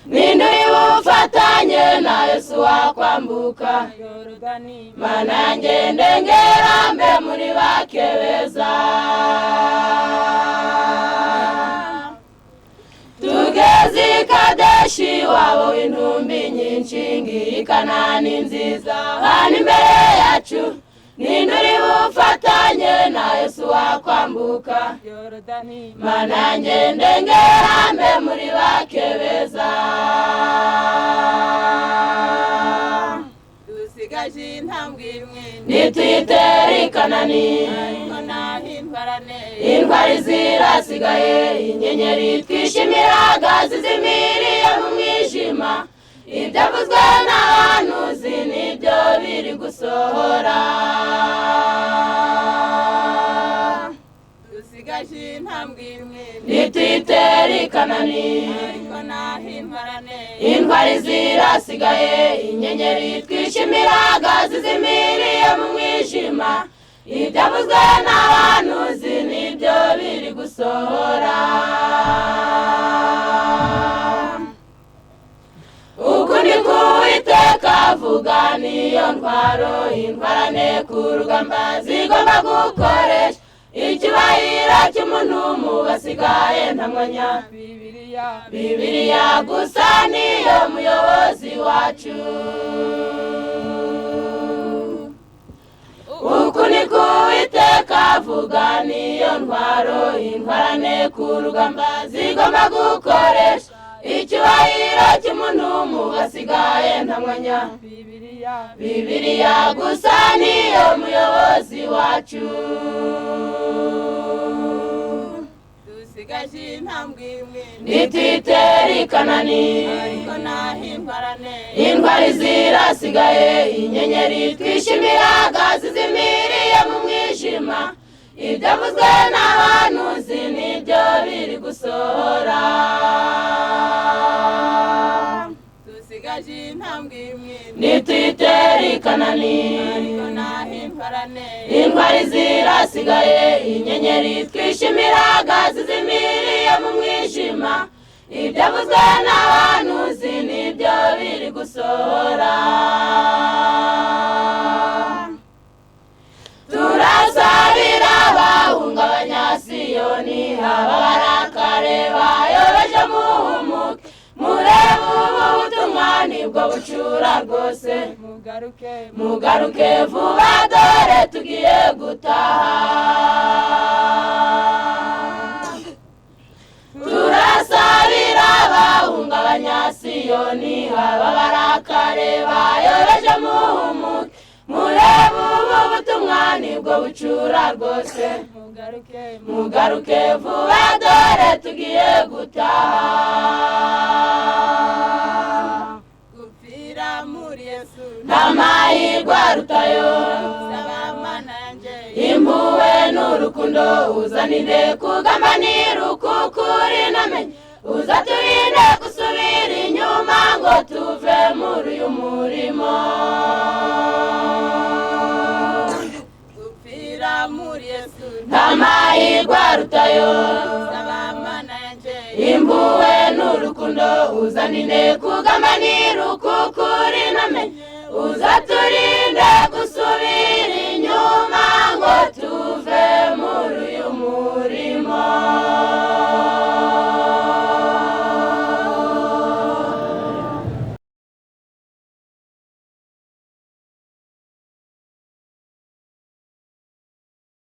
Ninde uri bufatanye na Yesu wakwambuka Mana yanjye ndengera mbe muri bake beza. Tugeze i Kadeshi wabo w'intumbi nyinshi, ngiyi Kanani nziza hano imbere yacu. Ninde uri bufatanye na Yesu wakwambuka Mana yanjye ndengera mbe muri bake beza. Dusigaje intambwe imwe Nituyitera i Kanani, ariko naho intwarane intwari zirasigaye, inyenyeri twishimiraga zizimiriye mu mwijima. Ibyavuzwe n'abahanuzi nibyo biri gusohora. Dusigaje intambwe imwe Nituyitera i Kanani, ariko naho intwarane intwari zirasigaye, inyenyeri twishimiraga zizimiriye mu mwijima. Ibyavuzwe n'abahanuzi nibyo biri gusohora. Uku ni ko Uwiteka avuga, niyo ntwaro intwarane ku rugamba zigomba gukoresha. Icyubahiro cy'umuntu mu basigaye nta mwanya. Bibiliya Bibiliya gusa niyo muyobozi wacu. Uku ni ko Uwiteka avuga, niyo ntwaro intwarane ku rugamba zigomba gukoresha. Icyubahiro cy'umuntu mu basigaye nta mwanya. Bibiliya Bibiliya gusa niyo muyobozi wacu. Dusigaje intambwe imwe Nituyitera i Kanani, ariko naho intwarane intwari zirasigaye, inyenyeri twishimiraga zizimiriye mu mwijima. Ibyavuzwe n'abahanuzi nibyo biri gusohora. Dusigaje intambwe imwe Nituyitera i Kanani, ariko naho intwarane intwari zirasigaye, inyenyeri twishimiraga zizimiriye mu mwijima. Ibyavuzwe n'abahanuzi nibyo biri gusohora. Turasabira abahunga abanyasiyoni, aba barakare bayobeje muhumuke, murebe ubu butumwa nibwo bucura rwose. Mugaruke Mugaruke vuba dore tugiye gutaha. Turasabira abahunga abanyasiyoni, aba barakare bayobeje muhumuke, murebe ubu butumwa nibwo bucura rwose. Mugaruke Mugaruke vuba dore tugiye gutaha. Gupfira muri Yesu Nta mahirwe arutayo, saba Mana yanjye impuhwe n'urukundo uzanire kugambanira ukukuri namenye, uza turinde gusubira inyuma ngo tuve muri uyu murimo. Gupfira muri Yesu Nta mahirwe arutayo, saba Mana yanjye impuhwe n'urukundo uzanire kugambanira ukukuri namenye, uza turinde gusubira inyuma ngo tuve muri uyu murimo.